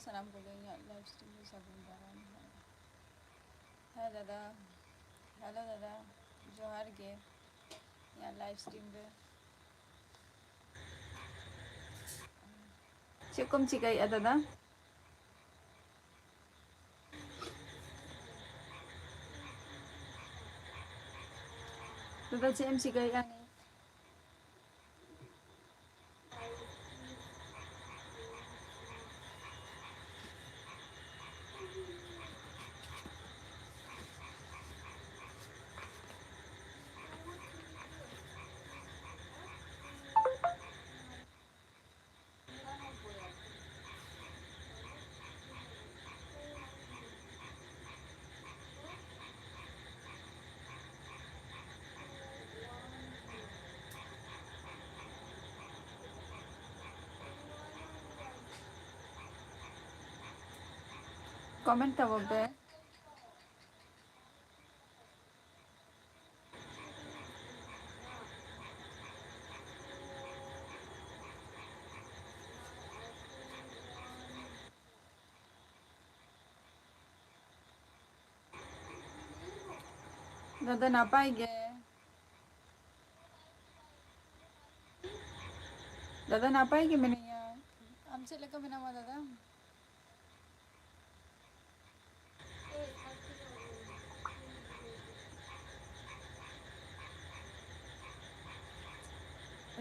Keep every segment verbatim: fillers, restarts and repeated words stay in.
ᱥᱟᱱᱟᱢ ᱠᱚᱜᱮ ᱤᱧᱟᱹᱜ live stream ᱨᱮ ᱥᱟᱹᱜᱩᱱ ᱫᱟᱨᱟᱢ᱾ ᱦᱮᱸ ᱫᱟᱫᱟ, hello ᱫᱟᱫᱟ, ᱡᱚᱦᱟᱨ ᱜᱮ ᱤᱧᱟᱹᱜ live stream ᱨᱮ᱾ ᱪᱮᱫ ᱠᱚᱢ ᱪᱤᱠᱟᱹᱭᱮᱫᱼᱟ ᱫᱟᱫᱟ? ᱫᱟᱫᱟ, ᱪᱮᱫ ᱮᱢ ᱪᱤᱠᱟᱹᱭᱮᱫᱼᱟ? Comment ᱛᱟᱵᱚᱱ ᱯᱮ᱾ ᱫᱟᱫᱟ ᱱᱟᱯᱟᱭ ᱜᱮ᱾ ᱫᱟᱫᱟ ᱱᱟᱯᱟᱭ ᱜᱮ ᱢᱮᱱᱟᱹᱧᱟ᱾ ᱟᱢ ᱪᱮᱫ ᱞᱮᱠᱟ ᱢᱮᱱᱟᱢᱟ ᱫᱟᱫᱟ?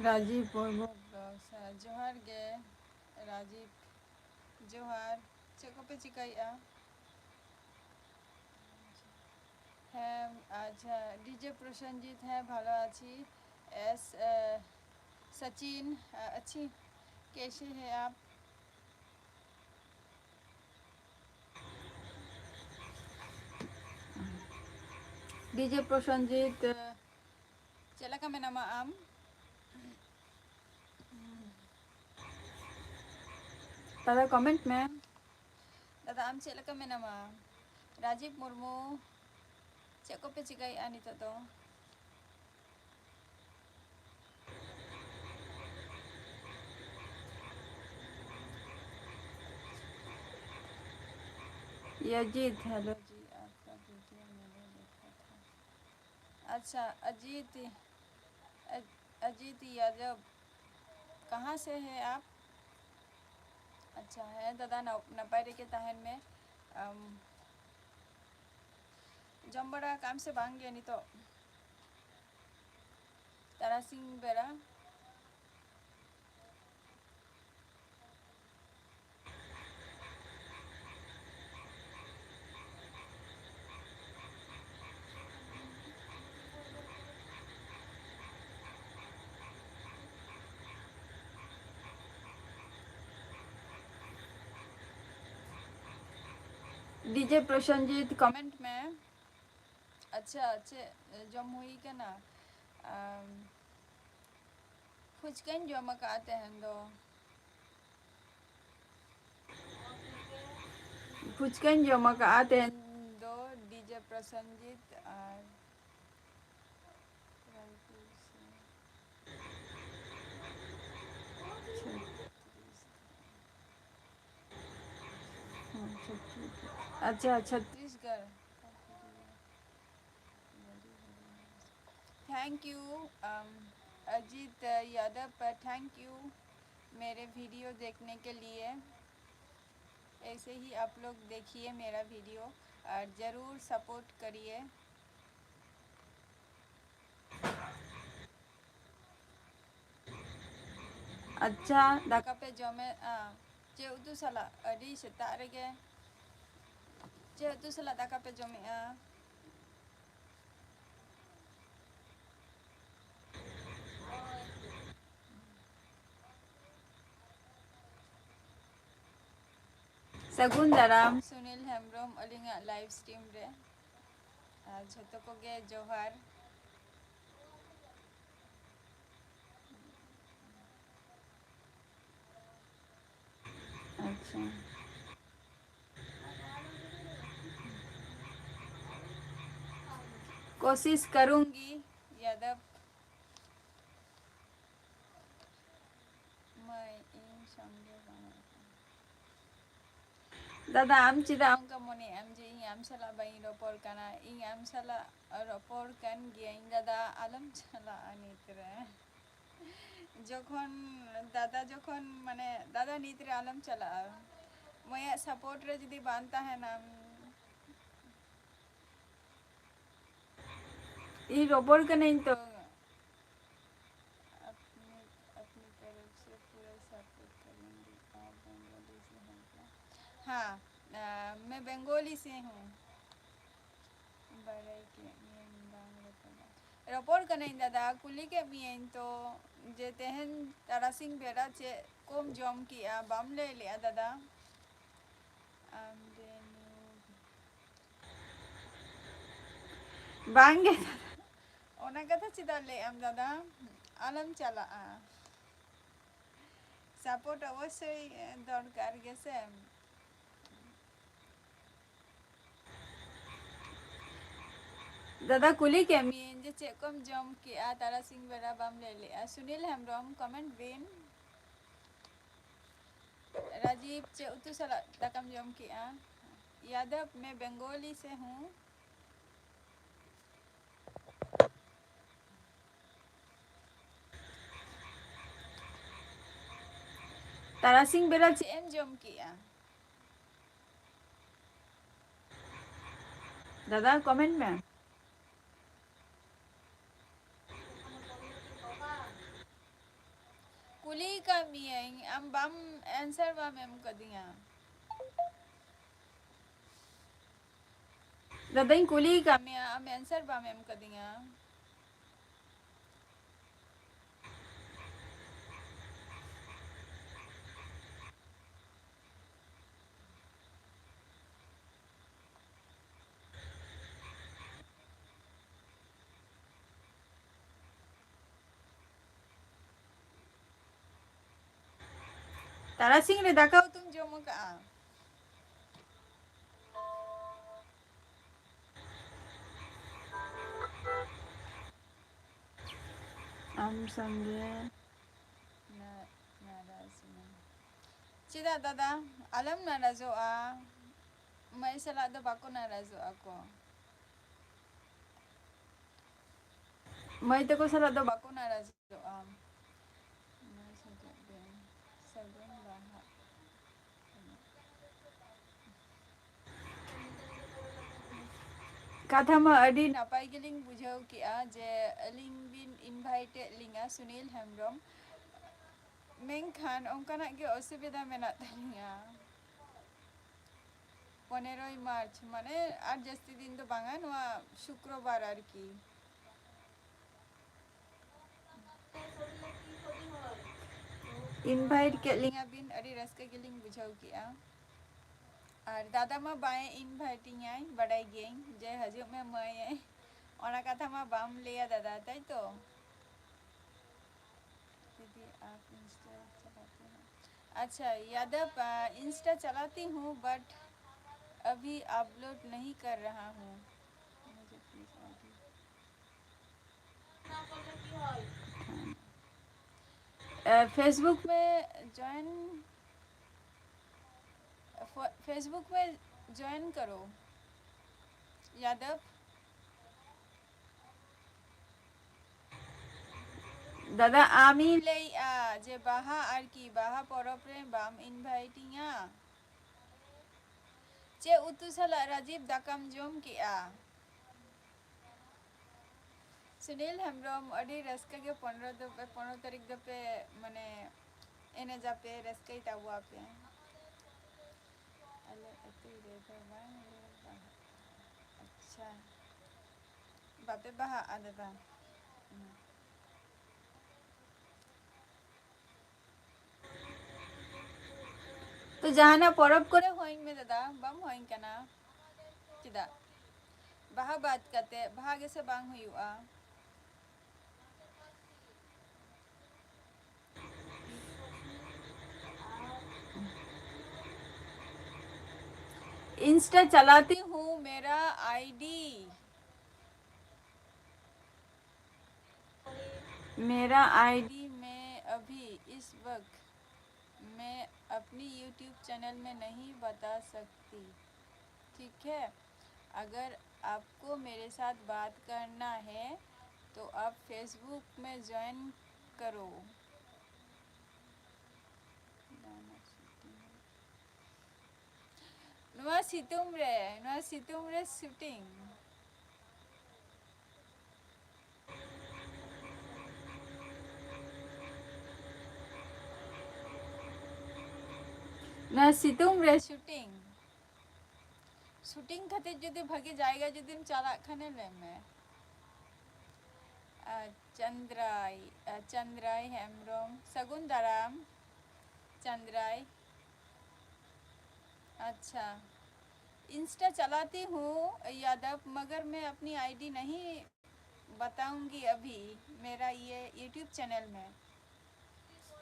ᱨᱟᱡᱤᱵ ᱢᱩᱨᱢᱩ vlogs, ᱦᱮᱸ, ᱡᱚᱦᱟᱨ ᱜᱮ ᱨᱟᱡᱤᱵ, ᱡᱚᱦᱟᱨ᱾ ᱪᱮᱫ ᱠᱚᱯᱮ ᱪᱤᱠᱟᱹᱭᱮᱫᱼᱟ? ᱦᱮᱸ, ᱟᱪᱪᱷᱟ, DJ ᱯᱨᱚᱥᱮᱱᱡᱤᱛ, ᱦᱮᱸ, ᱵᱷᱟᱞᱚ ᱟᱪᱷᱤ। এস, আহ, সচিন, আহ, আছি। কেসে হে আপ? DJ ᱯᱨᱚᱥᱮᱱᱡᱤᱛ, ᱪᱮᱫ ᱞᱮᱠᱟ ᱢᱮᱱᱟᱢᱟ ᱟᱢ? ᱫᱟᱫᱟ, comment ᱢᱮ᱾ ᱫᱟᱫᱟ, ᱟᱢ ᱪᱮᱫ ᱞᱮᱠᱟ ᱢᱮᱱᱟᱢᱟ? ᱨᱟᱡᱤᱵ ᱢᱩᱨᱢᱩ, ᱪᱮᱫ ᱠᱚᱯᱮ ᱪᱤᱠᱟᱹᱭᱮᱫᱼᱟ ᱱᱤᱛᱚᱜ ᱫᱚ? ये अजीत, हेलो जी, आपका वीडियो मैंने देखा था। अच्छा, अजीत, अज-, अजीत यादव, कहाँ से है आप? ᱟᱪᱪᱷᱟ, ᱦᱮᱸ ᱫᱟᱫᱟ, ᱱᱟᱯᱟᱭ ᱨᱮᱜᱮ ᱛᱟᱦᱮᱱ ᱢᱮ᱾ ᱟᱢ ᱡᱚᱢ ᱵᱟᱲᱟ ᱠᱟᱜ ᱟᱢ ᱥᱮ ᱵᱟᱝ ᱜᱮ ᱱᱤᱛᱚᱜ? ᱛᱟᱨᱟᱥᱤᱧ ᱵᱮᱲᱟ᱾ ᱰᱤᱡᱮ ᱯᱨᱚᱥᱮᱱᱡᱤᱛ, ᱠᱚᱢᱮᱱᱴ ᱢᱮ᱾ ᱟᱪᱪᱷᱟ, ᱪᱮᱫ ᱡᱚᱢ ᱦᱩᱭ ᱠᱟᱱᱟ? ᱟᱢ, ᱯᱷᱩᱪᱠᱟᱹᱧ ᱡᱚᱢ ᱟᱠᱟᱫᱼᱟ ᱛᱮᱦᱮᱧ ᱫᱚ᱾ ᱯᱷᱩᱪᱠᱟᱹᱧ ᱡᱚᱢ ᱟᱠᱟᱫᱼᱟ ᱛᱮᱦᱮᱧ ᱫᱚ, ᱰᱤᱡᱮ ᱯᱨᱚᱥᱮᱱᱡᱤᱛ ᱟᱨ ᱟᱪᱪᱷᱟ, Chhattisgarh. Thank you, um, Ajit Yadav, thank you मेरे वीडियो देखने के लिए। ऐसे ही आप लोग देखिए मेरा वीडियो और ज़रूर सपोर्ट करिए। ᱟᱪᱪᱷᱟ, ᱫᱟᱠᱟ ᱯᱮ ᱡᱚᱢᱮᱫᱼᱟ? ᱪᱮᱫ ᱩᱛᱩ ᱥᱟᱞᱟᱜ? ᱟᱹᱰᱤ ᱥᱮᱛᱟᱜ ᱨᱮᱜᱮ ᱪᱮᱫ ᱩᱛᱩ ᱥᱟᱞᱟᱜ ᱫᱟᱠᱟ ᱯᱮ ᱡᱚᱢᱮᱫᱼᱟ? ᱥᱟᱹᱜᱩᱱ ᱫᱟᱨᱟᱢ ᱥᱩᱱᱤᱞ ᱦᱮᱢᱵᱨᱚᱢ ᱟᱹᱞᱤᱧᱟᱜ ᱞᱟᱭᱤᱵᱷ ᱥᱴᱨᱤᱢ ᱨᱮ᱾ ᱟᱨ ᱡᱷᱚᱛᱚ ᱠᱚᱜᱮ ᱡᱚᱦᱟᱨ᱾ ᱟᱪᱪᱷᱟ, कोशिश करूँगी यादव। ᱢᱟᱹᱭ, ᱤᱧ ᱥᱚᱸᱜᱮ ᱵᱟᱝ ᱟᱠᱟᱱᱟ᱾ ᱫᱟᱫᱟ, ᱟᱢ ᱪᱮᱫᱟᱜ ᱚᱱᱠᱟ ᱢᱚᱱᱮᱭᱮᱫ ᱟᱢ ᱡᱮ ᱤᱧ ᱟᱢ ᱥᱟᱞᱟᱜ ᱵᱟᱹᱧ ᱨᱚᱯᱚᱲ ᱠᱟᱱᱟ? ᱤᱧ ᱟᱢ ᱥᱟᱞᱟᱜ ᱨᱚᱯᱚᱲ ᱠᱟᱱ ᱜᱤᱭᱟᱹᱧ ᱫᱟᱫᱟ, ᱟᱞᱚᱢ ᱪᱟᱞᱟᱜᱼᱟ ᱱᱤᱛ ᱨᱮ᱾ ᱡᱚᱠᱷᱚᱱ ᱫᱟᱫᱟ, ᱡᱚᱠᱷᱚᱱ ᱢᱟᱱᱮ ᱫᱟᱫᱟ ᱱᱤᱛ ᱨᱮ ᱟᱞᱚᱢ ᱪᱟᱞᱟᱜᱼᱟ, ᱢᱟᱹᱭᱟᱜ support ᱨᱮ ᱡᱩᱫᱤ ᱵᱟᱝ ᱛᱟᱦᱮᱱᱟᱢ᱾ ᱤᱧ ᱨᱚᱯᱚᱲ ᱠᱟᱹᱱᱟᱹᱧ ᱛᱚ᱾ अपनी अपनी तरफ से पूरा सपोर्ट करेंगे आप बंगाली से हैं क्या? हाँ, ᱟᱸ, मैं बंगाली से हूँ᱾ ᱵᱟᱲᱟᱭ ᱠᱮᱫ ᱢᱤᱭᱟᱹᱧ ᱵᱟᱝ ᱨᱚᱯᱚᱲ ᱫᱟ᱾ ᱨᱚᱯᱚᱲ ᱠᱟᱹᱱᱟᱹᱧ ᱫᱟᱫᱟ, ᱠᱩᱞᱤ ᱠᱮᱫ ᱢᱤᱭᱟᱹᱧ ᱛᱚ, ᱡᱮ ᱛᱮᱦᱮᱧ ᱛᱟᱨᱟᱥᱤᱧ ᱵᱮᱲᱟ ᱪᱮᱫ ᱠᱚᱢ ᱡᱚᱢ ᱠᱮᱜᱼᱟ? ᱵᱟᱢ ᱞᱟᱹᱭ ᱞᱮᱜᱼᱟ ᱫᱟᱫᱟ᱾ ᱟᱢ ᱫᱮ ᱱᱩ-, ᱵᱟᱝ ᱜᱮ ᱫᱟᱫᱟ᱾ ᱚᱱᱟ ᱠᱟᱛᱷᱟ ᱪᱮᱫᱟᱜ ᱞᱟᱹᱭ ᱟᱢ ᱫᱟᱫᱟ? ᱟᱞᱚᱢ ᱪᱟᱞᱟᱜᱼᱟ᱾ support ᱚᱵᱚᱥᱥᱳᱭ ᱫᱚᱨᱠᱟᱨ ᱜᱮ ᱥᱮ᱾ ᱫᱟᱫᱟ, ᱠᱩᱞᱤ ᱠᱮᱫ ᱢᱤᱭᱟᱹᱧ ᱡᱮ ᱪᱮᱫ ᱠᱚᱢ ᱡᱚᱢ ᱠᱮᱜᱼᱟ ᱛᱟᱨᱟᱥᱤᱧ ᱵᱮᱲᱟ, ᱵᱟᱢ ᱞᱟᱹᱭ ᱞᱮᱜᱼᱟ᱾ ᱥᱩᱱᱤᱞ ᱦᱮᱢᱵᱨᱚᱢ, comment ᱵᱤᱱ᱾ ᱨᱟᱡᱤᱵᱽ, ᱪᱮᱫ ᱩᱛᱩ ᱥᱟᱞᱟᱜ ᱫᱟᱠᱟᱢ ᱡᱚᱢ ᱠᱮᱜᱼᱟ? ᱭᱟᱫᱚᱵ, मैं बंगाली से हूँ। ᱛᱟᱨᱟᱥᱤᱧ ᱵᱮᱲᱟ ᱪᱮᱫ ᱮᱢ ᱡᱚᱢ ᱠᱮᱜᱼᱟ? ᱫᱟᱫᱟ, comment ᱢᱮ᱾ ᱠᱩᱞᱤ ᱠᱟᱜ ᱢᱤᱭᱟᱹᱧ, ᱟᱢ ᱵᱟᱢ answer ᱵᱟᱢ ᱮᱢ ᱠᱟᱫᱤᱧᱟ᱾ ᱫᱟᱫᱟᱧ ᱠᱩᱞᱤ ᱠᱟᱜ ᱢᱮᱭᱟ, ᱟᱢ answer ᱵᱟᱢ ᱮᱢ ᱠᱟᱫᱤᱧᱟ᱾ ᱛᱟᱨᱟᱥᱤᱧ ᱨᱮ ᱫᱟᱠᱟ ᱩᱛᱩᱢ ᱡᱚᱢ ᱟᱠᱟᱜᱼᱟ? ᱟᱢ ᱥᱚᱸᱜᱮ ᱱᱟ-, ᱱᱟᱨᱟᱥᱤᱱᱟ᱾ ᱪᱮᱫᱟᱜ ᱫᱟᱫᱟ? ᱟᱞᱚᱢ ᱱᱟᱨᱟᱡᱚᱜᱼᱟ᱾ ᱢᱟᱹᱭ ᱥᱟᱞᱟᱜ ᱫᱚ ᱵᱟᱠᱚ ᱱᱟᱨᱟᱡᱚᱜᱼᱟ ᱠᱚ᱾ ᱢᱟᱹᱭ ᱛᱟᱠᱚ ᱥᱟᱞᱟᱜ ᱫᱚ ᱵᱟᱠᱚ ᱱᱟᱨᱟᱡᱚᱜᱼᱟ᱾ ᱢᱟᱹᱭ ᱥᱟᱞᱟᱜ ᱫᱚ ᱥᱟᱹᱜᱩᱱ ᱵᱟᱦᱟ᱾ ᱠᱟᱛᱷᱟ ᱢᱟ ᱟᱹᱰᱤ ᱱᱟᱯᱟᱭ ᱜᱮᱞᱤᱧ ᱵᱩᱡᱷᱟᱹᱣ ᱠᱮᱜᱼᱟ ᱡᱮ ᱟᱹᱞᱤᱧ ᱵᱤᱱ invite ᱮᱫ ᱞᱤᱧᱟ, ᱥᱩᱱᱤᱞ ᱦᱮᱢᱵᱨᱚᱢ᱾ ᱢᱮᱱᱠᱷᱟᱱ ᱚᱱᱠᱟᱱᱟᱜ ᱜᱮ ᱚᱥᱩᱵᱤᱫᱷᱟ ᱢᱮᱱᱟᱜ ᱛᱟᱹᱞᱤᱧᱟ᱾ ᱯᱚᱱᱮᱨᱚᱭ ᱢᱟᱨᱪ, ᱢᱟᱱᱮ ᱟᱨ ᱡᱟᱹᱥᱛᱤ ᱫᱤᱱ ᱫᱚ ᱵᱟᱝᱟ, ᱱᱚᱣᱟ ᱥᱩᱠᱨᱚᱵᱟᱨ ᱟᱨᱠᱤ᱾ Invite ᱠᱮᱫ ᱞᱤᱧᱟ ᱵᱤᱱ, ᱟᱹᱰᱤ ᱨᱟᱹᱥᱠᱟᱹ ᱜᱮᱞᱤᱧ ᱵᱩᱡᱷᱟᱹᱣ ᱠᱮᱜᱼᱟ᱾ ᱟᱨ ᱫᱟᱫᱟ ᱢᱟ ᱵᱟᱭ invite ᱤᱧᱟᱭ, ᱵᱟᱰᱟᱭ ᱜᱤᱭᱟᱹᱧ ᱡᱮ ᱦᱤᱡᱩᱜ ᱢᱮ ᱢᱟᱹᱭ᱾ ᱚᱱᱟ ᱠᱟᱛᱷᱟ ᱢᱟ ᱵᱟᱢ ᱞᱟᱹᱭᱟ ᱫᱟᱫᱟ, ᱛᱟᱭ ᱛᱚ? दीदी, आप Insta चलाते हैं? अच्छा यादव, आ, Insta चलाती हूँ, but अभी अपलोड नहीं कर रहा हूँ। मुझे प्लीज आईडी। अ, Facebook में ज्वाइन, फ-, Facebook में ज्वाइन करो यादव। ᱫᱟᱫᱟ, ᱟᱢᱤᱧ ᱞᱟᱹᱭᱮᱜᱼᱟ ᱡᱮ ᱵᱟᱦᱟ ᱟᱨᱠᱤ, ᱵᱟᱦᱟ ᱯᱚᱨᱚᱵᱽ ᱨᱮ ᱵᱟᱢ invite ᱤᱧᱟ? ᱪᱮᱫ ᱩᱛᱩ ᱥᱟᱞᱟᱜ ᱨᱟᱡᱤᱵ ᱫᱟᱠᱟᱢ ᱡᱚᱢ ᱠᱮᱜᱼᱟ? ᱥᱩᱱᱤᱞ ᱦᱮᱢᱵᱨᱚᱢ, ᱟᱹᱰᱤ ᱨᱟᱹᱥᱠᱟᱹ ᱜᱮ ᱯᱚᱱᱨᱚ ᱫᱚ, ᱯᱚᱱᱨᱚ ᱛᱟᱹᱨᱤᱠᱷ ᱫᱚᱯᱮ ᱢᱟᱱᱮ ᱮᱱᱮᱡᱟᱯᱮ, ᱨᱟᱹᱥᱠᱟᱹᱭ ᱛᱟᱵᱚᱣᱟᱯᱮ᱾ ᱟᱞᱮ ᱟᱹᱛᱩ ᱨᱮᱫᱚ ᱵᱟᱝᱞᱮ ᱵᱟᱦᱟᱜᱼᱟ᱾ ᱟᱪᱪᱷᱟ, ᱵᱟᱯᱮ ᱵᱟᱦᱟᱜᱼᱟ ᱫᱟᱫᱟ? ᱦᱩᱸ᱾ ᱛᱚ ᱡᱟᱦᱟᱱᱟᱜ ᱯᱚᱨᱚᱵᱽ ᱠᱚᱨᱮ ᱦᱚᱦᱚᱧ ᱢᱮ ᱫᱟᱫᱟ, ᱵᱟᱢ ᱦᱚᱦᱚᱧ ᱠᱟᱱᱟ ᱪᱮᱫᱟᱜ? ᱵᱟᱦᱟ ᱵᱟᱫ ᱠᱟᱛᱮ, ᱵᱟᱦᱟ ᱜᱮᱥᱮ ᱵᱟᱝ ᱦᱩᱭᱩᱜᱼᱟ? Insta चलाती हूँ, मेरा आईडी, मेरा आईडी में अभी इस वक्त मैं अपनी YouTube चैनल में नहीं बता सकती। ठीक है, अगर आपको मेरे साथ बात करना है तो आप Facebook में ज्वाइन करो। ᱱᱚᱣᱟ ᱥᱤᱛᱩᱝ ᱨᱮ, ᱱᱚᱣᱟ ᱥᱤᱛᱩᱝ ᱨᱮ ᱥᱩᱴᱤᱝ᱾ ᱱᱚᱣᱟ ᱥᱤᱛᱩᱝ ᱨᱮ ᱥᱩᱴᱤᱝ᱾ ᱥᱩᱴᱤᱝ ᱠᱷᱟᱹᱛᱤᱨ ᱡᱩᱫᱤ ᱵᱷᱟᱜᱮ ᱡᱟᱭᱜᱟ ᱡᱩᱫᱤᱢ ᱪᱟᱞᱟᱜ ᱠᱷᱟᱱᱮ ᱞᱟᱹᱭ ᱢᱮ᱾ ᱟᱨ ᱪᱟᱸᱫᱽᱨᱟᱭ, ᱟᱨ ᱪᱟᱸᱫᱽᱨᱟᱭ ᱦᱮᱢᱵᱨᱚᱢ, ᱥᱟᱹᱜᱩᱱ ᱫᱟᱨᱟᱢ ᱪᱟᱸᱫᱽᱨᱟᱭ᱾ अच्छा, इंस्टा चलाती हूँ यादव, मगर मैं अपनी आईडी नहीं बताऊंगी अभी मेरा ये यूट्यूब चैनल में,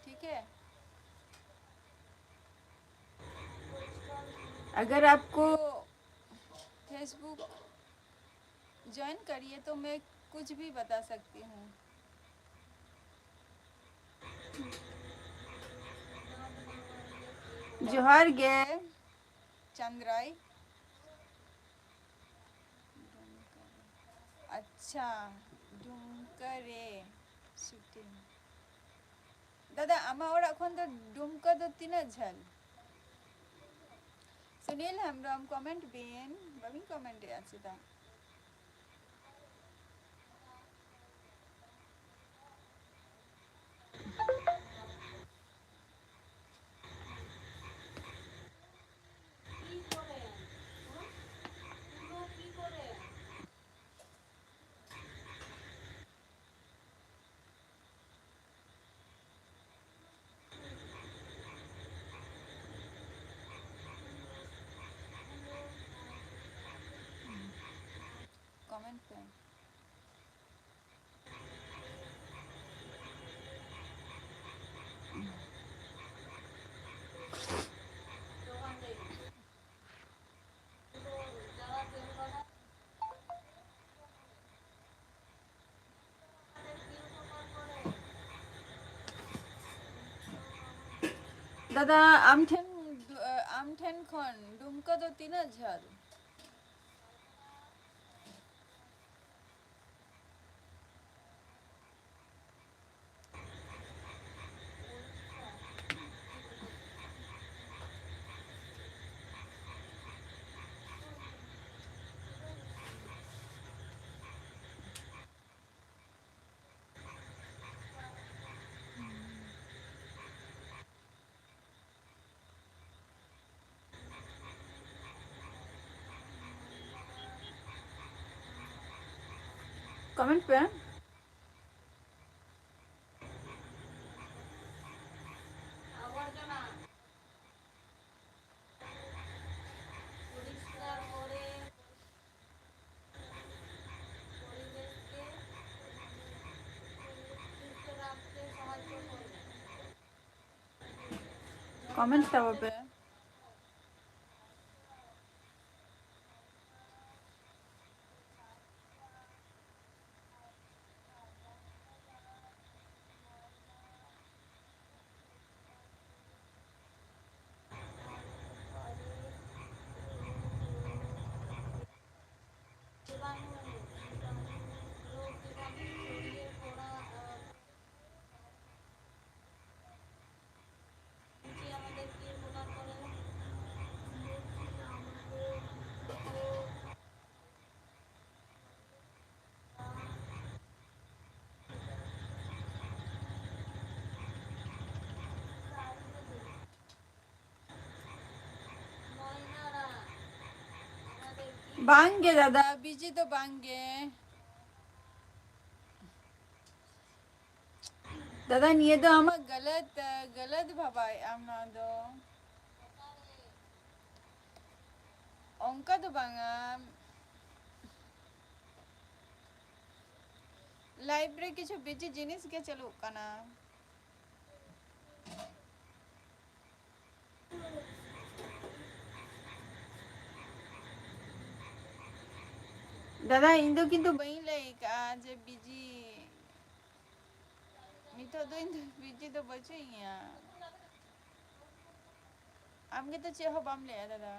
ठीक है? अगर आपको फेसबुक ज्वाइन करिए तो मैं कुछ भी बता सकती हूँ। जोहार गे ᱪᱟᱸᱫᱽᱨᱟᱭ᱾ ᱟᱪᱪᱷᱟ, ᱰᱩᱢᱠᱟ ᱨᱮ ᱥᱩᱴᱤᱝ᱾ ᱫᱟᱫᱟ, ᱟᱢᱟᱜ ᱚᱲᱟᱜ ᱠᱷᱚᱱ ᱫᱚ ᱰᱩᱢᱠᱟ ᱫᱚ ᱛᱤᱱᱟᱹᱜ ᱡᱷᱟᱹᱞ? ᱥᱩᱱᱤᱞ ᱦᱮᱢᱵᱨᱚᱢ, ᱠᱚᱢᱮᱱᱴ ᱵᱤᱱ, ᱵᱟᱹᱵᱤᱱ ᱠᱚᱢᱮᱱᱴ ᱮᱫᱼᱟ ᱪᱮᱫᱟᱜ? ᱠᱚᱢᱮᱱᱴ ᱯᱮ᱾ ᱫᱟᱫᱟ, ᱟᱢ ᱴᱷᱮᱱ, ᱟᱢ ᱴᱷᱮᱱ ᱠᱷᱚᱱ ᱰᱩᱢᱠᱟᱹ ᱫᱚ ᱛᱤᱱᱟᱹᱜ ᱡᱷᱟᱹᱞ? Comment ᱯᱮ᱾ Comment ᱛᱟᱵᱚ ᱯᱮ᱾ ᱵᱟᱝᱜᱮ ᱫᱟᱫᱟ, ᱵᱤᱡᱤ ᱫᱚ ᱵᱟᱝᱜᱮ᱾ ᱫᱟᱫᱟ, ᱱᱤᱭᱟᱹ ᱫᱚ ᱟᱢᱟᱜ ᱜᱟᱞᱟᱛ, ᱜᱟᱞᱟᱛ ᱵᱷᱟᱵᱟᱭᱮᱫ ᱟᱢ ᱱᱚᱣᱟ ᱫᱚ᱾ ᱚᱱᱠᱟ ᱫᱚ ᱵᱟᱝᱟ᱾ ᱞᱟᱭᱤᱵ ᱨᱮ ᱠᱤᱪᱷᱩ ᱵᱤᱡᱤ ᱡᱤᱱᱤᱥ ᱜᱮ ᱪᱟᱹᱞᱩᱜ ᱠᱟᱱᱟ᱾ ᱫᱟᱫᱟ, ᱤᱧ ᱫᱚ ᱠᱤᱱᱛᱩ ᱵᱟᱹᱧ ᱞᱟᱹᱭ ᱠᱟᱜᱼᱟ ᱡᱮ ᱵᱤᱡᱤ᱾ ᱱᱤᱛᱚᱜ ᱫᱚ ᱤᱧ ᱫᱚ ᱵᱤᱡᱤ ᱫᱚ ᱵᱟᱹᱪᱩᱜ ᱤᱧᱟ᱾ ᱟᱢ ᱜᱮᱛᱚ ᱪᱮᱫ ᱦᱚᱸ ᱵᱟᱢ ᱞᱟᱹᱭᱟ ᱫᱟᱫᱟ᱾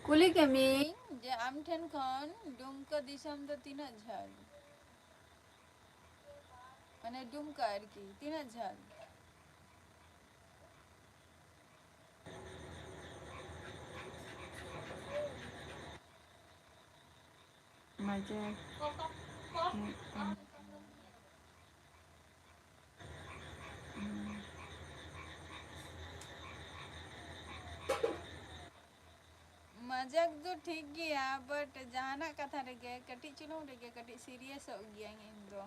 ᱠᱩᱞᱤ ᱠᱟᱹᱢᱤᱧ ᱡᱮ ᱟᱢ ᱴᱷᱮᱱ ᱠᱷᱚᱱ ᱰᱩᱢᱠᱟᱹ ᱫᱤᱥᱚᱢ ᱫᱚ ᱛᱤᱱᱟᱹᱜ ᱡᱷᱟᱹᱞ? ᱢᱟᱱᱮ ᱰᱩᱢᱠᱟ ᱟᱨᱠᱤ, ᱛᱤᱱᱟᱹᱜ ᱡᱷᱟᱹᱞ? ᱢᱟᱡᱟᱠ᱾ ᱢᱤᱫᱴᱟᱝ᱾ ᱢᱟᱡᱟᱠ ᱫᱚ ᱴᱷᱤᱠ ᱜᱮᱭᱟ, but ᱡᱟᱦᱟᱱᱟᱜ ᱠᱟᱛᱷᱟ ᱨᱮᱜᱮ, ᱠᱟᱹᱴᱤᱡ ᱪᱩᱞᱩᱝ ᱨᱮᱜᱮ ᱠᱟᱹᱴᱤᱡ serious ᱚᱜ ᱜᱤᱭᱟᱹᱧ ᱤᱧ ᱫᱚ᱾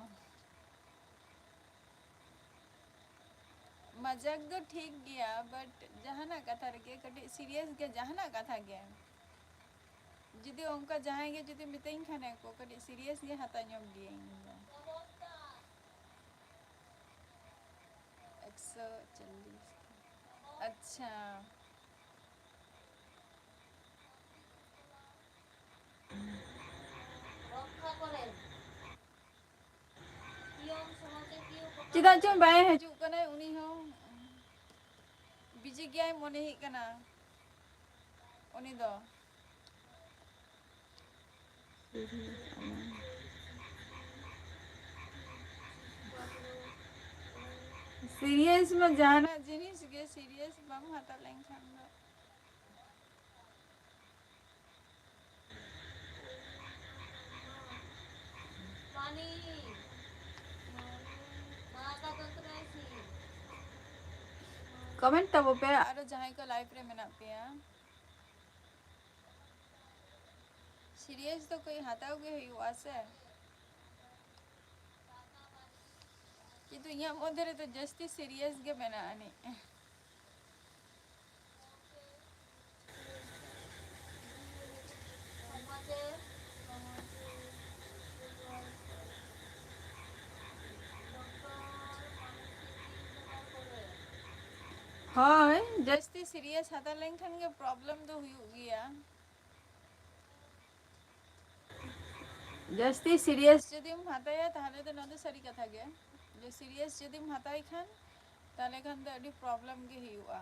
ᱢᱟᱡᱟᱠ ᱫᱚ ᱴᱷᱤᱠ ᱜᱮᱭᱟ, but ᱡᱟᱦᱟᱱᱟᱜ ᱠᱟᱛᱷᱟ ᱨᱮᱜᱮ ᱠᱟᱹᱴᱤᱡ serious ᱜᱮ, ᱡᱟᱦᱟᱱᱟᱜ ᱠᱟᱛᱷᱟ ᱜᱮ᱾ ᱡᱩᱫᱤ ᱚᱱᱠᱟ ᱡᱟᱦᱟᱸᱭ ᱜᱮ ᱡᱩᱫᱤ ᱢᱤᱛᱟᱹᱧ ᱠᱷᱟᱱᱮ ᱠᱚ, ᱠᱟᱹᱴᱤᱡ serious ᱜᱮ ᱦᱟᱛᱟᱣ ᱧᱚᱜ ᱜᱤᱭᱟᱹᱧ ᱤᱧ ᱫᱚ᱾ ᱮᱠᱥᱚ ᱪᱚᱞᱞᱤᱥ᱾ ᱟᱪᱪᱷᱟ᱾ ᱪᱮᱫᱟᱜ ᱪᱚᱝ ᱵᱟᱭ ᱦᱤᱡᱩᱜ ᱠᱟᱱᱟᱭ ᱩᱱᱤ ᱦᱚᱸ᱾ ᱵᱤᱡᱤ ᱜᱮᱭᱟᱭ ᱢᱚᱱᱮ ᱦᱩᱭᱩᱜ ᱠᱟᱱᱟ ᱩᱱᱤ ᱫᱚ᱾ Serious ᱢᱟ ᱡᱟᱦᱟᱱᱟᱜ ᱡᱤᱱᱤᱥ ᱜᱮ serious ᱵᱟᱢ ᱦᱟᱛᱟᱣ ᱞᱮᱱᱠᱷᱟᱱ ᱫᱚ᱾ Comment ᱛᱟᱵᱚ ᱯᱮ ᱟᱨᱚ ᱡᱟᱦᱟᱸᱭ ᱠᱚ live ᱨᱮ ᱢᱮᱱᱟᱜ ᱯᱮᱭᱟ᱾ Serious ᱫᱚ ᱠᱟᱹᱡ ᱦᱟᱛᱟᱣ ᱜᱮ ᱦᱩᱭᱩᱜᱼᱟ ᱥᱮ᱾ ᱠᱤᱱᱛᱩ ᱤᱧᱟᱹᱜ ᱢᱚᱫᱽᱫᱷᱮ ᱨᱮᱫᱚ ᱡᱟᱹᱥᱛᱤ serious ᱜᱮ ᱢᱮᱱᱟᱜ ᱟᱹᱱᱤᱡ᱾ ᱦᱳᱭ, ᱡᱟᱹᱥᱛᱤ ᱥᱤᱨᱤᱭᱟᱥ ᱦᱟᱛᱟᱣ ᱞᱮᱱᱠᱷᱟᱱ ᱜᱮ ᱯᱨᱚᱵᱞᱮᱢ ᱫᱚ ᱦᱩᱭᱩᱜ ᱜᱮᱭᱟ᱾ ᱡᱟᱹᱥᱛᱤ ᱥᱤᱨᱤᱭᱟᱥ ᱡᱩᱫᱤᱢ ᱦᱟᱛᱟᱣᱟ, ᱛᱟᱦᱚᱞᱮ ᱫᱚ ᱱᱚᱣᱟ ᱫᱚ ᱥᱟᱹᱨᱤ ᱠᱟᱛᱷᱟ ᱜᱮ, ᱡᱮ ᱥᱤᱨᱤᱭᱟᱥ ᱡᱩᱫᱤᱢ ᱦᱟᱛᱟᱣ ᱠᱷᱟᱱ, ᱛᱟᱦᱚᱞᱮ ᱠᱷᱟᱱ ᱫᱚ ᱟᱹᱰᱤ ᱯᱨᱚᱵᱞᱮᱢ ᱜᱮ ᱦᱩᱭᱩᱜᱼᱟ᱾